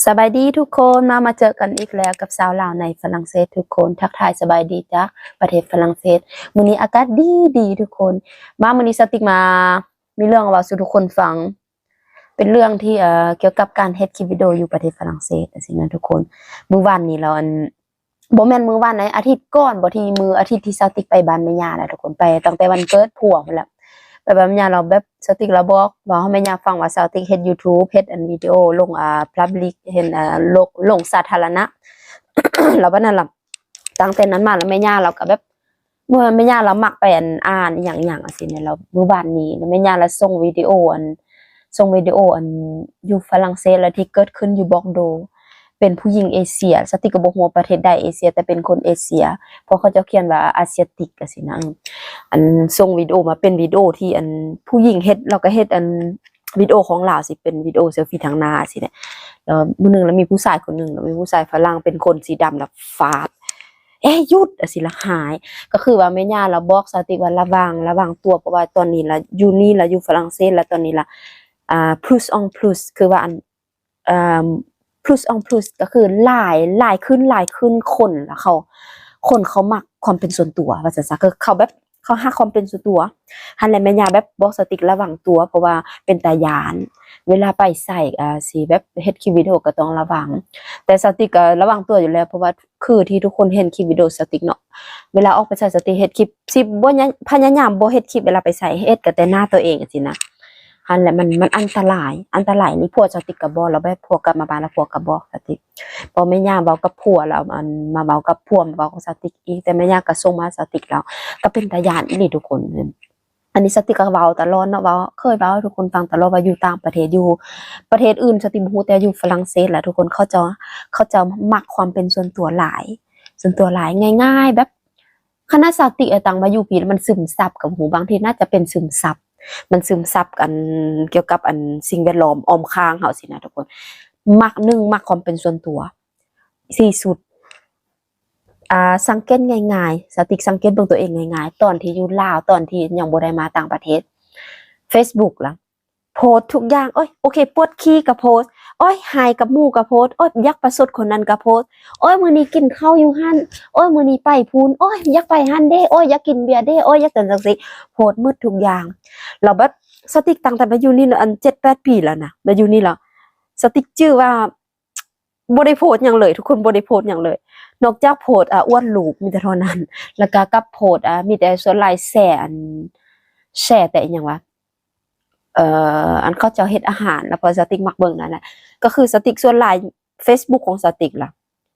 ສະບາຍດີທຸກຄົນ ມາ ມາເຈີກັນອີກແລ້ວກັບສາວລາວໃນຝຣັ່ງເສດທຸກຄົນ. ທັກທາຍສະບາຍດີຈາກປະເທດຝຣັ່ງເສດ. ມື້ນີ້ອາກາດດີໆທຸກຄົນ. ມາ ມື້ນີ້ສາວຕິກມາ ມີເລື່ອງເວົ້າສູ່ທຸກຄົນຟັງ. ເປັນເລື່ອງທີ່ ເອີ ກ່ຽວກັບການເຮັດຄລິບວິດີໂອຢູ່ປະເທດຝຣັ່ງເສດຈັ່ງຊີ້ນະທຸກຄົນ. ມື້ວານນີ້ລາວ ອັນ ບໍ່ແມ່ນມື້ວານໃດ໋ ອາທິດກ່ອນບໍ ທີ່ມື້ອາທິດທີ່ສາວຕິກໄປບ້ານແມ່ຍ່ານະທຸກຄົນ. ໄປຕັ້ງແຕ່ວັນເກີດຜົວພຸ້ນແຫຼະ. ໄປບ້ານແມ່ຍ່າ ລາວແບບ ສາວຕິກລາວບອກ ເວົ້າໃຫ້ແມ່ຍ່າຟັງວ່າສາວຕິກເຮັດຢູທູບ ເຮັດອັນວິດີໂອລົງ ອ່າ ພັບລິກ ເຫັນ ອ່າ ລົງ ລົງສາທາລະນະ. ແລ້ວບັດນັ້ນລະ ຕັ້ງແຕ່ນັ້ນມາລະແມ່ຍ່າລາວກະແບບ ເມື່ອແມ່ຍ່າລາວມັກໄປ ອັນ ອ່ານອີ່ຫຍັງໆ ຈັ່ງຊີ້ນະ. ແລ້ວມື້ວານນີ້ແມ່ຍ່າລາວສົ່ງວິດີໂອ ອັນ ສົ່ງວິດີໂອ ອັນ ຢູ່ຝຣັ່ງເສດ ແລ້ວທີ່ເກີດຂຶ້ນຢູ່ບອກໂດ ເປັນຜູ້ຍິງເອເຊຍ. ສາວຕິກກະບໍ່ຮູ້ວ່າປະເທດໃດເອເຊຍ ແຕ່ເປັນຄົນເອເຊຍ ເພາະເຂົາເຈົ້າຂຽນວ່າອາຊຽຕິກຈັ່ງຊີ້ນະ. ອັນ ສົ່ງວິດີໂອມາເປັນວິດີໂອທີ່ ອັນ ຜູ້ຍິງເຮັດ ລາວກະເຮັດ ອັນ ວິດີໂອຂອງລາວຊິເປັນວິດີໂອເຊລຟີທາງໜ້າຊີ້ແຫຼະ. ແລ້ວມື້ໜຶ່ງລະມີຜູ້ຊາຍຄົນໜຶ່ງ ລະມີຜູ້ຊາຍຝຣັ່ງເປັນຄົນສີດຳ ລະຟາດ ເອ ຢຸດ ຈັ່ງຊີ້ລະຫາຍ. ກະຄືວ່າແມ່ຍ່າລາວບອກສາວຕິກວ່າລະວັງ ລະວັງຕົວ ເພາະວ່າຕອນນີ້ລະຢູ່ນີ້ລະຢູ່ຝຣັ່ງເສດ ລະຕອນນີ້ລະ ອ່າ plus en plus ຄືວ່າ ອັນ ເອີ່ມ plus en plus ກະຄືຫຼາຍ ຫຼາຍຂຶ້ນ ຫຼາຍຂຶ້ນ ຄົນລະເຂົາ ຄົນເຂົາມັກຄວາມເປັນສ່ວນຕົວວ່າຊັ້ນຊະ. ຄືເຂົາແບບ ເຂົາຮັກຄວາມເປັນສ່ວນຕົວ. ຫັ້ນແຫຼະແມ່ຍ່າແບບບອກສາວຕິກລະວັງຕົວ ເພາະວ່າເປັນຕາຢ້ານ. ເວລາໄປໃສ ອ່າ ຊິແບບເຮັດຄລິບວິດີໂອກະຕ້ອງລະວັງ. ແຕ່ສາວຕິກກະລະວັງຕົວຢູ່ແລ້ວ ເພາະວ່າຄືທີ່ທຸກຄົນເຫັນຄລິບວິດີໂອສາວຕິກເນາະ. ເວລາອອກໄປໃສ ສາວຕິກເຮັດຄລິບ ຊິບໍ່ ພະຍາຍາມບໍ່ເຮັດຄລິບເວລາໄປໃສ ເຮັດກະແຕ່ໜ້າໂຕເອງຈັ່ງຊີ້ນະ. ຫັ້ນແຫຼະ ມັນ ມັນອັນຕະລາຍ ອັນຕະລາຍອີ່ຫຼີ. ຜົວສາວຕິກກະບອກ ລະແບບຜົວກັບມາບ້ານລະຜົວກະບອກສາວຕິກ. ພໍແມ່ຍ່າເວົ້າກັບຜົວລະ ອັນ ມາເວົ້າກັບຜົວ ມາເວົ້າກັບສາວຕິກອີກ ແຕ່ແມ່ຍ່າກະສົ່ງມາສາວຕິກ ລະກະເປັນຕາຢ້ານອີ່ຫຼີທຸກຄົນ. ອັນນີ້ສາວຕິກກະເວົ້າຕະຫຼອດເນາະ ເວົ້າ ເຄີຍເວົ້າໃຫ້ທຸກຄົນຟັງຕະຫຼອດວ່າຢູ່ຕ່າງປະເທດ ຢູ່ປະເທດອື່ນສາວຕິກບໍ່ຮູ້ ແຕ່ຢູ່ຝຣັ່ງເສດລະທຸກຄົນ ເຂົາເຈົ້າ ເຂົາເຈົ້າມັກຄວາມເປັນສ່ວນຕົວຫຼາຍ ສ່ວນຕົວຫຼາຍ ງ່າຍໆ ແບບ ຂະໜາດສາວຕິກ ເອີ ຕັ້ງມາຢູ່ພີ້ລະມັນຊຶມຊັບ ກະບໍ່ຮູ້ ບາງທີໜ້າຈະເປັນຊຶມຊັບ ມັນຊຶມຊັບ ອັນ ກ່ຽວກັບ ອັນ ສິ່ງແວດລ້ອມອ້ອມຂ້າງເຮົາຊີ້ນະທຸກຄົນ. ມັກ ໜຶ່ງ ມັກຄວາມເປັນສ່ວນຕົວທີ່ສຸດ. ອ່າ ສັງເກດງ່າຍໆ ສາວຕິກສັງເກດເບິ່ງໂຕເອງງ່າຍໆ ຕອນທີ່ຢູ່ລາວ ຕອນທີ່ຍັງບໍ່ໄດ້ມາຕ່າງປະເທດ ເຟສບຸກລະ ໂພສທຸກຢ່າງ ໂອ້ຍ ໂອເຄ ປວດຂີ້ກະໂພສ ໂອ້ຍ ໄຫ້ກັບໝູ່ກະໂພສ ໂອ້ຍ ຢາກປະຊົດຄົນນັ້ນກະໂພສ ໂອ້ຍ ມື້ນີ້ກິນເຂົ້າຢູ່ຫັ້ນ ໂອ້ຍ ມື້ນີ້ໄປພຸ້ນ ໂອ້ຍ ຢາກໄປຫັ້ນເດ້ ໂອ້ຍ ຢາກກິນເບຍເດ້ ໂອ້ຍ ຢາກຈັ່ງຊັ້ນຈັ່ງຊີ້ ໂພສໝົດທຸກຢ່າງ. ລະແບບ ສາວຕິກຕັ້ງແຕ່ມາຢູ່ນີ້ ອັນ ເຈັດແປດປີແລ້ວນະ ມາຢູ່ນີ້ລະ ສາວຕິກຈື່ວ່າ ບໍ່ໄດ້ໂພສຫຍັງເລີຍ ທຸກຄົນ ບໍ່ໄດ້ໂພສຫຍັງເລີຍ ນອກຈາກໂພສ ອາ ອວດລູກ ມີແຕ່ເທົ່ານັ້ນ ລະກະກັບໂພສ ອາ ມີແຕ່ສ່ວນຫຼາຍແຊ ອັນ ແຊແຕ່ອີ່ຫຍັງວະ ເອີ ອັນເຂົາເຈົ້າເຮັດອາຫານ ລະເພາະສາວຕິກມັກເບິ່ງນັ້ນແຫຼະ ກະຄືສາວຕິກສ່ວນຫຼາຍເຟສບຸກຂອງສາວຕິກລະ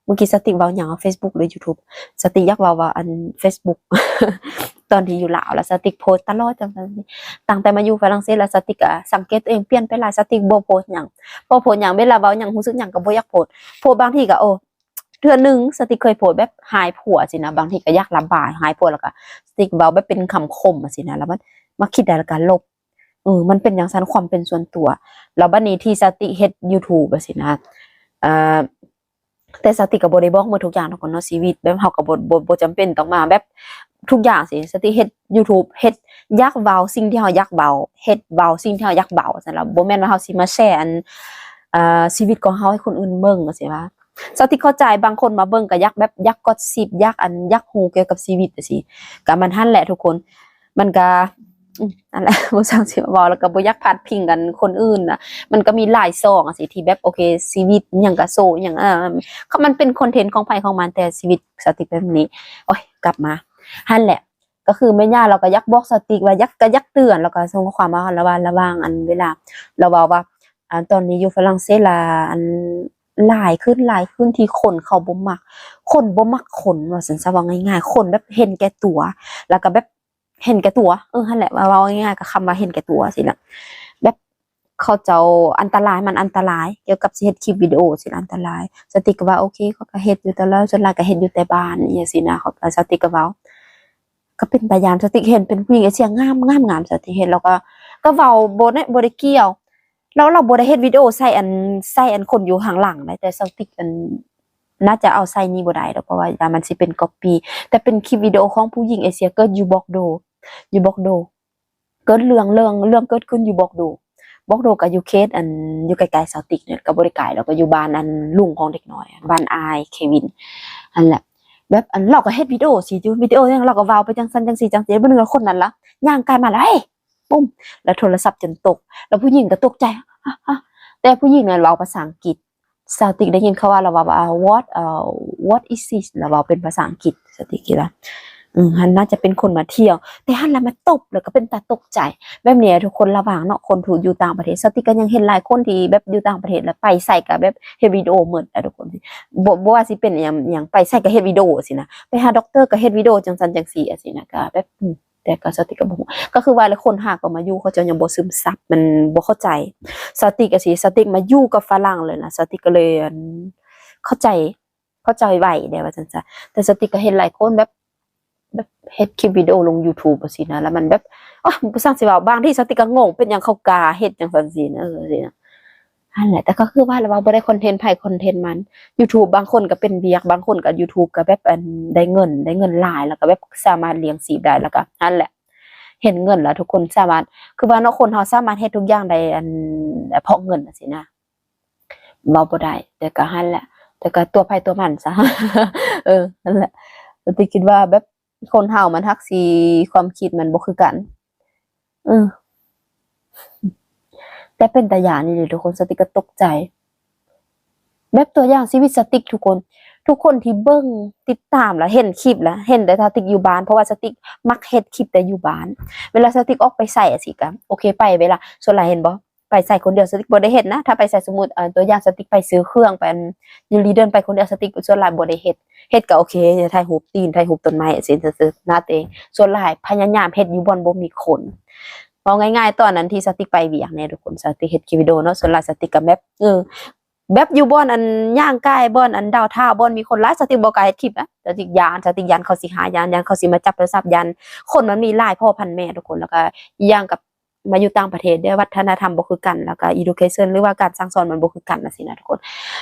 ມື້ກີ້ສາວຕິກເວົ້າຫຍັງ ເຟສບຸກ ຫຼື ຢູທູບ ສາວຕິກຢາກເວົ້າວ່າ ອັນ ເຟສບຸກ ຕອນທີ່ຢູ່ລາວລະສາວຕິກໂພສຕະຫຼອດຈັ່ງຊັ້ນ ຕັ້ງແຕ່ມາຢູ່ຝຣັ່ງເສດລະ ສາວຕິກກະສັງເກດໂຕເອງປ່ຽນໄປຫຼາຍ ສາວຕິກບໍ່ໂພສຫຍັງ ບໍ່ໂພສຫຍັງ ເວລາເວົ້າຫຍັງ ຮູ້ສຶກຫຍັງກະບໍ່ຢາກໂພສ ໂພສບາງທີກະ ໂອ້ ເທື່ອໜຶ່ງສາວຕິກເຄີຍໂພສແບບຮ້າຍຜົວຊີ້ນະ ບາງທີກະຢາກລະບາຍຮ້າຍຜົວ ລະກະສາວຕິກເວົ້າແບບເປັນຄຳຄົມຊີ້ນະ ລະມັນມາຄິດໄດ້ລະກະລົບ ເອີ ມັນເປັນຈັ່ງຊັ້ນ ຄວາມເປັນສ່ວນຕົວ. ລະບາດນີ້ທີ່ສາວຕິກເຮັດຢູທູບຊີ້ນະ ເອີ ແຕ່ສາວຕິກກະບໍ່ໄດ້ບອກໝົດທຸກຢ່າງທຸກຄົນເນາະ ຊີວິດແບບເຮົາກະບໍ່ ບໍ່ ບໍ່ຈຳເປັນຕ້ອງມາແບບທຸກຢ່າງຊີ້ ສາວຕິກເຮັດຢູທູບ ເຮັດ ຢາກເວົ້າສິ່ງທີ່ເຮົາຢາກເວົ້າ ເຮັດເວົ້າສິ່ງທີ່ເຮົາຢາກເວົ້າຊັ້ນລະ ບໍ່ແມ່ນວ່າເຮົາຊິມາແຊ ອັນ ເອີ ຊີວິດຂອງເຮົາໃຫ້ຄົນອື່ນເບິ່ງຈັ່ງຊີ້ວ່າ ສາວຕິກເຂົ້າໃຈບາງຄົນມາເບິ່ງກະຢາກແບບ ຢາກກອດຊິບ ຢາກ ອັນ ຢາກຮູ້ກ່ຽວກັບຊີວິດຈັ່ງຊີ້ ກະມັນຫັ້ນແຫຼະທຸກຄົນ ມັນກະ ອືມ ນັ້ນແຫຼະ ບໍ່ຊ່າງຊິເວົ້າ ລະກະບໍ່ຢາກພາດພິງກັນຄົນອື່ນນະ ມັນກະມີຫຼາຍຊ່ອງຈັ່ງຊີ້ທີ່ແບບ ໂອເຄ ຊີວິດຫຍັງກະໂຊຫຍັງ ເອີ ມັນເປັນຄອນເທັນຂອງໃຜຂອງມັນ ແຕ່ຊີວິດສາວຕິກແບບນີ້ ໂອ້ຍ ກັບມາ ຫັ້ນແຫຼະ ກະຄືແມ່ຍ່າລາວກະຢາກບອກສາວຕິກວ່າ ຢາກ ກະຢາກເຕືອນ ລະກະສົ່ງຂໍ້ຄວາມມາລະວ່າ ລະຫວ່າງ ອັນ ເວລາລາວເວົ້າວ່າ ອັນ ຕອນນີ້ຢູ່ຝຣັ່ງເສດລະ ອັນ ຫຼາຍຂຶ້ນ ຫຼາຍຂຶ້ນທີ່ຄົນເຂົາບໍ່ມັກ ຄົນບໍ່ມັກຄົນວ່າຊັ້ນຊະ ເວົ້າງ່າຍໆ ຄົນແບບເຫັນແກ່ຕົວ ລະກະແບບ ເຫັນແກ່ຕົວ ເອີ ຫັ້ນແຫຼະ ເວົ້າ ເວົ້າງ່າຍໆ ກະຄຳວ່າເຫັນແກ່ຕົວຊີ້ລະ ແບບເຂົາເຈົ້າ ອັນຕະລາຍ ມັນອັນຕະລາຍ ກ່ຽວກັບຊິເຮັດຄລິບວິດີໂອຊີ້ລະ ອັນຕະລາຍ ສາວຕິກກະວ່າ ໂອເຄ ຂ້ອຍກະເຮັດຢູ່ຕະຫຼອດ ສ່ວນຫຼາຍກະເຮັດຢູ່ແຕ່ບ້ານ ອີ່ຫຍັງຊີ້ນະ ເຂົາ ສາວຕິກກະເວົ້າ ກະເປັນຕາຢ້ານ ສາວຕິກເຫັນເປັນຜູ້ຍິງເອເຊຍງາມໆ ສາວຕິກເຫັນ ລະກະ ກະເວົ້າບໍ່ໄດ້ ບໍ່ໄດ້ກ່ຽວ ລາວ ລາວບໍ່ໄດ້ເຮັດວິດີໂອໃສ່ ອັນ ໃສ່ ອັນ ຄົນຢູ່ຂ້າງຫຼັງໃດ ແຕ່ສາວຕິກ ອັນ ໜ້າຈະເອົາໃສ່ນີ້ບໍ່ໄດ້ດອກ ເພາະວ່າຢ້ານມັນຊິເປັນກັອບປີ້ ແຕ່ເປັນຄລິບວິດີໂອຂອງຜູ້ຍິງເອເຊຍເກີດຢູ່ບອກໂດ ຢູ່ບອກໂດ ເກີດເລື່ອງ ເລື່ອງ ເລື່ອງເກີດຂຶ້ນຢູ່ບອກໂດ ບອກໂດກໍຢູ່ເຂດອັນ ຢູ່ໃກ້ໆສາວຕິກນີ້ ກໍບໍ່ໄດ້ໄກດອກ ກໍຢູ່ບ້ານອັນລຸງຂອງເດັກນ້ອຍ ບ້ານອ້າຍເຄວິນຫັ້ນແຫຼະ. ແບບອັນລາວກໍເຮັດວິດີໂອຊີ້ຢູ່ ວິດີໂອຫຍັງ ລາວກໍເວົ້າໄປຈັ່ງຊັ້ນຈັ່ງຊີ້ຈັ່ງຊີ້ ບາດໜຶ່ງຄົນນັ້ນລະຍ່າງກາຍມາລະ ເອີຍ ປຸ້ມ ແລ້ວໂທລະສັບຈົນຕົກ ແລ້ວຜູ້ຍິງກໍຕົກໃຈ ຮະ ຮະ ແຕ່ຜູ້ຍິງນັ້ນເວົ້າພາສາອັງກິດ. ສາວຕິກໄດ້ຍິນເຂົາວ່າລາວເວົ້າວ່າ what ເອີ what is this ລາວເວົ້າເປັນພາສາອັງກິດ. ສາວຕິກຄິດວ່າ ເອີ ຫັ້ນໜ້າຈະເປັນຄົນມາທ່ຽວ ແຕ່ຫັ້ນລະມາຕົບ ແລ້ວກໍເປັນຕາຕົກໃຈ. ແບບນີ້ທຸກຄົນລະວັງເນາະ ຄົນທີ່ຢູ່ຕ່າງປະເທດ. ສາວຕິກກໍຍັງເຫັນຫຼາຍຄົນທີ່ແບບຢູ່ຕ່າງປະເທດ ແລ້ວໄປໃສກໍແບບເຮັດວິດີໂອໝົດ ອະ ທຸກຄົນ ບໍ່ ບໍ່ວ່າຊິເປັນຫຍັງ ຫຍັງ ໄປໃສກໍເຮັດວິດີໂອຊີ້ນະ ໄປຫາດັອກເຕີກໍເຮັດວິດີໂອ ຈັ່ງຊັ້ນຈັ່ງຊີ້ ອະ ຊີ້ນະ ກໍແບບ ອືມ ແຕ່ກໍສາວຕິກກໍບໍ່ຮູ້ ກໍຄືວ່າແຫຼະ ຄົນຫາກໍມາຢູ່ ເຂົາເຈົ້າຍັງບໍ່ຊຶມຊັບ ມັນບໍ່ເຂົ້າໃຈ. ສາວຕິກອະຊີ້ ສາວຕິກມາຢູ່ກັບຝຣັ່ງເລີຍນະ ສາວຕິກກໍເລີຍ ອັນ ເຂົ້າໃຈ ເຂົ້າໃຈໄວແດ່ວ່າຊັ້ນຊະ. ແຕ່ສາວຕິກກໍເຫັນຫຼາຍຄົນແບບ ແບບເຮັດຄລິບວິດີໂອລົງ YouTube ຈັ່ງຊີ້ນະ ແລ້ວມັນແບບ ໂອ້ຍ ບໍ່ຊ່າງຊິເວົ້າ ບາງທີສາວຕິກກໍງົງ ເປັນຫຍັງເຂົາກ້າເຮັດຈັ່ງຊັ້ນຊີ້ນະ ເອີ ຊີ້ນະ. ຫັ້ນແຫຼະ ແຕ່ກໍຄືວ່າລະວ່າບໍ່ໄດ້ຄອນເທັນໃຜຄອນເທັນມັນ YouTube ບາງຄົນກໍເປັນວຽກ ບາງຄົນກໍ YouTube ກໍແບບ ອັນ ໄດ້ເງິນ ໄດ້ເງິນຫຼາຍ ແລ້ວກໍແບບສາມາດລ້ຽງຊີບໄດ້ ແລ້ວກໍຫັ້ນແຫຼະ ເຫັນເງິນແລ້ວ ທຸກຄົນສາມາດ ຄືວ່າເນາະ ຄົນເຮົາສາມາດເຮັດທຸກຢ່າງໄດ້ ອັນ ເພາະເງິນຈັ່ງຊີ້ນະ ເວົ້າບໍ່ໄດ້ ແຕ່ກໍຫັ້ນແຫຼະ ແຕ່ກໍຕົວໃຜຕົວມັນຊະ ເອີ ຫັ້ນແຫຼະ ແຕ່ຄິດວ່າແບບ ຄົນເຮົາມັນຮັກຊິ ຄວາມຄິດມັນບໍ່ຄືກັນ ເອີ ແຕ່ເປັນຕາຢ້ານອີ່ຫຼີທຸກຄົນ ສາວຕິກກໍຕົກໃຈ ແບບຕົວຢ່າງຊີວິດສາວຕິກທຸກຄົນ ທຸກຄົນທີ່ເບິ່ງ ຕິດຕາມ ແລ້ວເຫັນຄລິບ ແລ້ວເຫັນແຕ່ສາວຕິກຢູ່ບ້ານ ເພາະວ່າສາວຕິກມັກເຮັດຄລິບແຕ່ຢູ່ບ້ານ ເວລາສາວຕິກອອກໄປໃສຈັ່ງຊີ້ກໍ ໂອເຄ ໄປເວລາ ສ່ວນຫຼາຍເຫັນບໍ່ ໄປໃສຄົນດຽວ ສາວຕິກບໍ່ໄດ້ເຮັດນະ ຖ້າໄປໃສ ສົມມຸດ ເອີ ຕົວຢ່າງ ສາວຕິກໄປຊື້ເຄື່ອງ ໄປ ອັນ ຢູ່ລີເດີນ ໄປຄົນດຽວ ສາວຕິກສ່ວນຫຼາຍບໍ່ໄດ້ເຮັດ ເຮັດກໍໂອເຄ ຖ່າຍຮູບຕີນ ຖ່າຍຮູບຕົ້ນໄມ້ ຊີ້ນຊື່ໆ ໜ້າຕົວເອງ ສ່ວນຫຼາຍພະຍາຍາມເຮັດຢູ່ບ່ອນບໍ່ມີຄົນ. ເວົ້າງ່າຍໆ ຕອນນັ້ນທີ່ສາວຕິກໄປວຽກນີ້ທຸກຄົນ ສາວຕິກເຮັດຄລິບວິດີໂອເນາະ ສ່ວນຫຼາຍສາວຕິກກໍແບບ ເອີ ແບບຢູ່ບ່ອນ ອັນ ຍ່າງກາຍ ບ່ອນ ອັນ ດາວທາວ ບ່ອນມີຄົນຫຼາຍ ສາວຕິກບໍ່ກ້າເຮັດຄລິບນະ ສາວຕິກຢ້ານ ສາວຕິກຢ້ານເຂົາຊິຫາ ຢ້ານ ຢ້ານເຂົາຊິມາຈັບໂທລະສັບ ຢ້ານ ຄົນມັນມີຫຼາຍພໍ່ພັນແມ່ທຸກຄົນ ແລ້ວກໍອີກຢ່າງກັບ ມາຢູ່ຕ່າງປະເທດເດ້ ວັດທະນະທຳບໍ່ຄືກັນ ແລ້ວກໍ education ຫຼືວ່າການສັ່ງສອນມັນບໍ່ຄືກັນ ຈັ່ງຊີ້ນະທຸກຄົນ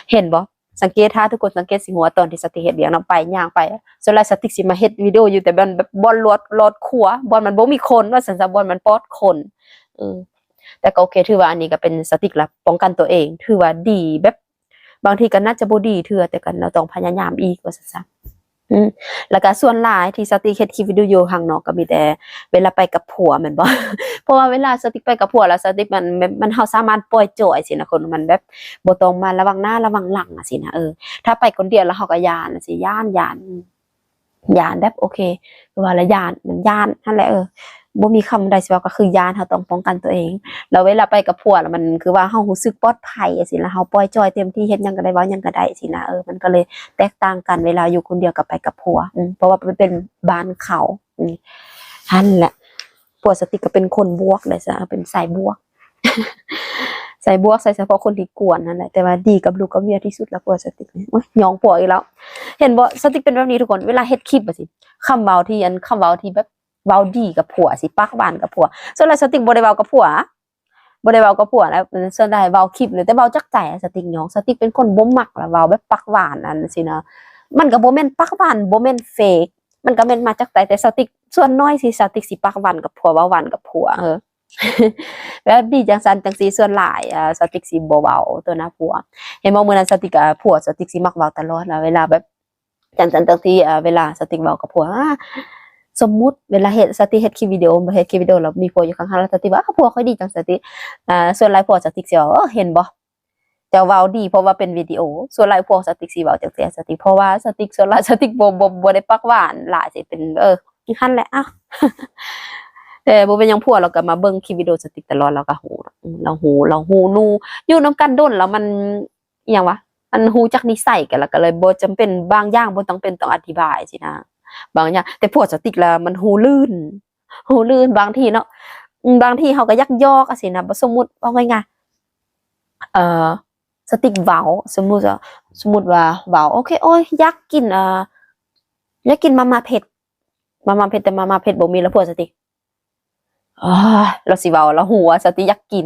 ເຫັນບໍ່? ສັງເກດ ຖ້າທຸກຄົນສັງເກດຊິຮູ້ວ່າ ຕອນທີ່ສາວຕິກເຮັດວຽກເນາະ ໄປ ຍ່າງໄປ ສ່ວນຫຼາຍສາວຕິກຊິມາເຮັດວິດີໂອຢູ່ແຕ່ບ່ອນ ແບບບ່ອນລອດ ລອດຄົວ ບ່ອນມັນບໍ່ມີຄົນ ວ່າຊັ້ນຊະ ບ່ອນມັນປອດຄົນ ເອີ ແຕ່ກໍໂອເຄ ຖືວ່າອັນນີ້ກໍເປັນສາວຕິກລະປ້ອງກັນຕົວເອງ ຖືວ່າດີ ແບບ ບາງທີກໍໜ້າຈະບໍ່ດີເທື່ອ ແຕ່ກໍເຮົາຕ້ອງພະຍາຍາມອີກ ວ່າຊັ້ນຊະ. ອືມ ແລ້ວກໍສ່ວນຫຼາຍທີ່ສາວຕິກເຮັດຄລິບວິດີໂອຢູ່ຂ້າງນອກ ກໍມີແຕ່ເວລາໄປກັບຜົວແມ່ນບໍ່? ເພາະວ່າເວລາສາວຕິກໄປກັບຜົວແລ້ວ ສາວຕິກມັນ ມັນ ມັນ ເຮົາສາມາດປ່ອຍຈອຍຊີ້ນະ ຄົນມັນແບບບໍ່ຕ້ອງມາລະວັງໜ້າລະວັງຫຼັງຊີ້ນະ. ເອີ ຖ້າໄປຄົນດຽວແລ້ວເຮົາກໍຢ້ານຊີ້ ຢ້ານ ຢ້ານ ຢ້ານແບບ ໂອເຄ ຄືວ່າລະຢ້ານ ມັນຢ້ານຫັ້ນແຫຼະ ເອີ ບໍ່ມີຄຳໃດຊິເວົ້າ ກໍຄືຢ້ານ ເຮົາຕ້ອງປ້ອງກັນຕົວເອງ. ແລ້ວເວລາໄປກັບຜົວແລ້ວ ມັນຄືວ່າເຮົາຮູ້ສຶກປອດໄພຊີ້ນະ ເຮົາປ່ອຍຈອຍເຕັມທີ່ ເຮັດຫຍັງກໍໄດ້ ເວົ້າຫຍັງກໍໄດ້ຊີ້ນະ. ເອີ ມັນກໍເລີຍແຕກຕ່າງກັນ ເວລາຢູ່ຄົນດຽວກັບໄປກັບຜົວ ອືມ ເພາະວ່າມັນເປັນບ້ານເຂົາ ອືມ ຫັ້ນແຫຼະ. ຜົວສາວຕິກກໍເປັນຄົນບວກໄດ້ຊະ ເປັນສາຍບວກ ສາຍບວກ ໃສ່ສະເພາະຄົນທີ່ກວນຫັ້ນແຫຼະ ແຕ່ວ່າດີກັບລູກກັບເມຍທີ່ສຸດລະ ຜົວສາວຕິກນີ້. ໂອ້ຍ ຍ້ອງຜົວອີກແລ້ວ ເຫັນບໍ່? ສາວຕິກເປັນແບບນີ້ທຸກຄົນ ເວລາເຮັດຄລິບຈັ່ງຊີ້ ຄຳເວົ້າທີ່ ອັນ ຄຳເວົ້າທີ່ແບບ ເວົ້າດີກັບຜົວຊີ້ ປາກຫວານກັບຜົວ ສ່ວນຫຼາຍສາວຕິກບໍ່ໄດ້ເວົ້າກັບຜົວ ບໍ່ໄດ້ເວົ້າກັບຜົວນະ ສ່ວນຫຼາຍເວົ້າຄລິບນີ້ ແຕ່ເວົ້າຈາກໃຈ ສາວຕິກຍ້ອງ ສາວຕິກເປັນຄົນບໍ່ມັກລະ ເວົ້າແບບປາກຫວານອັນຊີ້ນະ ມັນກໍບໍ່ແມ່ນປາກຫວານ ບໍ່ແມ່ນເຟກ ມັນກໍແມ່ນມາຈາກໃຈ ແຕ່ສາວຕິກສ່ວນໜ້ອຍທີ່ສາວຕິກຊິປາກຫວານກັບຜົວ ເວົ້າຫວານກັບຜົວ ເອີ ແບບນີ້ຈັ່ງຊັ້ນຈັ່ງຊີ້ ສ່ວນຫຼາຍ ເອີ ສາວຕິກຊິບໍ່ເວົ້າຕໍ່ໜ້າຜົວ. ເຫັນບໍ່ ມື້ນັ້ນສາວຕິກ ເອີ ຜົວສາວຕິກຊິມັກເວົ້າຕະຫຼອດລະ ເວລາແບບ ຈັ່ງຊັ້ນຈັ່ງຊີ້ ເອີ ເວລາສາວຕິກເວົ້າກັບຜົວ ອາ ສົມມຸດເວລາເຮັດ ສາວຕິກເຮັດຄລິບວິດີໂອ ເຮັດຄລິບວິດີໂອແລ້ວມີຜົວຢູ່ຂ້າງໆ ແລ້ວສາວຕິກວ່າ ຜົວຂ້ອຍດີຈັ່ງ ສາວຕິກ ອາ ສ່ວນຫຼາຍຜົວສາວຕິກຊິເວົ້າ ເອີ ເຫັນບໍ່ ເຈົ້າເວົ້າດີ ເພາະວ່າເປັນວິດີໂອ. ສ່ວນຫຼາຍຜົວສາວຕິກຊິເວົ້າຈັ່ງຊີ້ ສາວຕິກ ເພາະວ່າສາວຕິກ ສ່ວນຫຼາຍສາວຕິກບໍ່ ບໍ່ ບໍ່ໄດ້ປາກຫວານຫຼາຍ ຊິເປັນ ເອີ ຫັ້ນແຫຼະ ເອົ້າ ແຕ່ບໍ່ເປັນຫຍັງ ຜົວລາວກໍມາເບິ່ງຄລິບວິດີໂອສາວຕິກຕະຫຼອດ ລາວກໍຮູ້ ລາວຮູ້ ລາວຮູ້ ຢູ່ນຳກັນດົນແລ້ວມັນ ອີຫຍັງວະ ມັນຮູ້ຈັກນິໄສກັນ ລະກໍເລີຍບໍ່ຈຳເປັນ ບາງຢ່າງບໍ່ຈຳເປັນຕ້ອງອະທິບາຍຊີ້ນະ ບາງຢ່າງ. ແຕ່ຜົວສາວຕິກລະມັນຮູ້ລື່ນ ຮູ້ລື່ນ ບາງທີເນາະ ບາງທີເຮົາກໍຢາກຢອກຈັ່ງຊີ້ນະ ບໍ່ ສົມມຸດ ເວົ້າງ່າຍໆ ເອີ ສາວຕິກເວົ້າ ສົມມຸດວ່າ ສົມມຸດວ່າເວົ້າ ໂອເຄ ໂອ້ຍ ຢາກກິນ ເອີ ຢາກກິນມາມ່າເຜັດ ມາມ່າເຜັດ ແຕ່ມາມ່າເຜັດບໍ່ມີ ລະຜົວສາວຕິກ ອໍ ລາວຊິເວົ້າ ລາວຮູ້ວ່າສາວຕິກຢາກກິນ.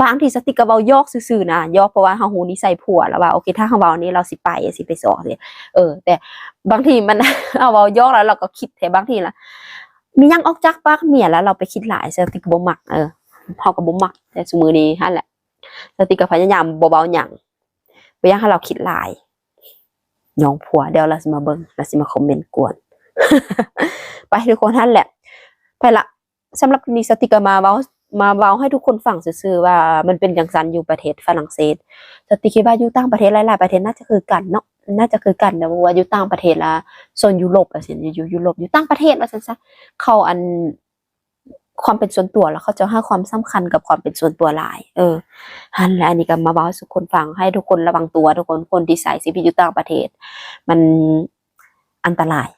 ບາງທີສາວຕິກກໍເວົ້າຢອກຊື່ໆນະ ຢອກ ເພາະວ່າເຮົາຮູ້ນິໄສຜົວລາວວ່າ ໂອເຄ ຖ້າເຮົາເວົ້ານີ້ລາວຊິໄປ ຊິໄປຊອກຊີ້ ເອີ ແຕ່ບາງທີມັນ ເຮົາເວົ້າຢອກແລ້ວລາວກໍຄິດແທ້ ບາງທີລະ ມີຫຍັງອອກຈາກປາກເມຍລະ ລາວໄປຄິດຫຼາຍ ສາວຕິກບໍ່ມັກ ເອີ ເຮົາກໍບໍ່ມັກ ແຕ່ຊຸມື້ນີ້ຫັ້ນແຫຼະ ສະຕິກກໍພະຍາຍາມບໍ່ເວົ້າຫຍັງ ບໍ່ຢາກໃຫ້ລາວຄິດຫຼາຍ ຍ້ອງຜົວ ດຽວລາວຊິມາເບິ່ງ ລາວຊິມາຄອມເມັນກວນ ໄປທຸກຄົນ ຫັ້ນແຫຼະ ໄປລະ ສຳລັບນີ້ສະຕິກກໍມາເວົ້າ ມາເວົ້າໃຫ້ທຸກຄົນຟັງຊື່ໆ ວ່າມັນເປັນຈັ່ງຊັ້ນຢູ່ປະເທດຝຣັ່ງເສດ ສະຕິຄິດວ່າຢູ່ຕ່າງປະເທດຫຼາຍໆປະເທດໜ້າຈະຄືກັນເນາະ ໜ້າຈະຄືກັນ ແຕ່ວ່າຢູ່ຕ່າງປະເທດລະ ສ່ວນຢູໂຣບວ່າຊັ້ນ ຢູ່ ຢູ່ຢູໂຣບ ຢູ່ຕ່າງປະເທດວ່າຊັ້ນຊະ ເຂົາອັນ ຄວາມເປັນສ່ວນຕົວ ແລ້ວເຂົາເຈົ້າໃຫ້ຄວາມສຳຄັນກັບຄວາມເປັນສ່ວນຕົວຫຼາຍ ເອີ ຫັ້ນແຫຼະ ອັນນີ້ກໍມາເວົ້າສູ່ຄົນຟັງ ໃຫ້ທຸກຄົນລະວັງຕົວທຸກຄົນ ຄົນທີ່ໃຊ້ຊີວິດຢູ່ຕ່າງປະເທດ ມັນອັນຕະລາຍ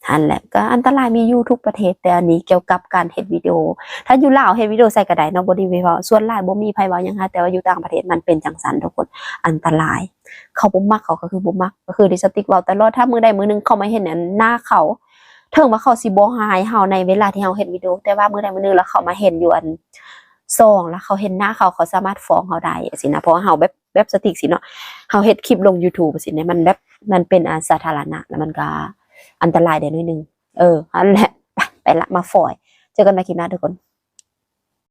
ຫັ້ນແຫຼະ ກໍອັນຕະລາຍມີຢູ່ທຸກປະເທດ ແຕ່ອັນນີ້ກ່ຽວກັບການເຮັດວິດີໂອ ຖ້າຢູ່ລາວເຮັດວິດີໂອໃສກໍໄດ້ເນາະ ບໍ່ໄດ້ເວົ້າ ສ່ວນຫຼາຍບໍ່ມີໃຜເວົ້າຫຍັງ ແຕ່ວ່າຢູ່ຕ່າງປະເທດມັນເປັນຈັ່ງຊັ້ນທຸກຄົນ ອັນຕະລາຍ ເຂົາບໍ່ມັກ ເຂົາກໍຄືບໍ່ມັກ ກໍຄືທີ່ສະຕິກເວົ້າຕະຫຼອດ ຖ້າມື້ໃດມື້ໜຶ່ງເຂົາມາເຫັນອັນໜ້າເຂົາ ເຖິງວ່າເຂົາຊິບໍ່ຮ້າຍເຮົາໃນເວລາທີ່ເຮົາເຮັດວິດີໂອ ແຕ່ວ່າມື້ໃດມື້ໜຶ່ງແລ້ວເຂົາມາເຫັນຢູ່ອັນຊ່ອງ ແລ້ວເຂົາເຫັນໜ້າເຂົາ ເຂົາສາມາດຟ້ອງເຮົາໄດ້ຊີ້ນະ ເພາະວ່າເຮົາແບບ ແບບສະຕິກຊີ້ເນາະ ເຮົາເຮັດຄລິບລົງຢູທູບຊີ້ນະ ມັນແບບ ມັນເປັນ ອາ ສາທາລະນະ ແລ້ວມັນກໍອັນຕະລາຍໄດ້ໜ້ອຍໜຶ່ງ ເອີ ຫັ້ນແຫຼະ ໄປ ໄປລະ ມາຝອຍ ເຈີກັນໃໝ່ຄລິບໜ້າທຸກຄົນ.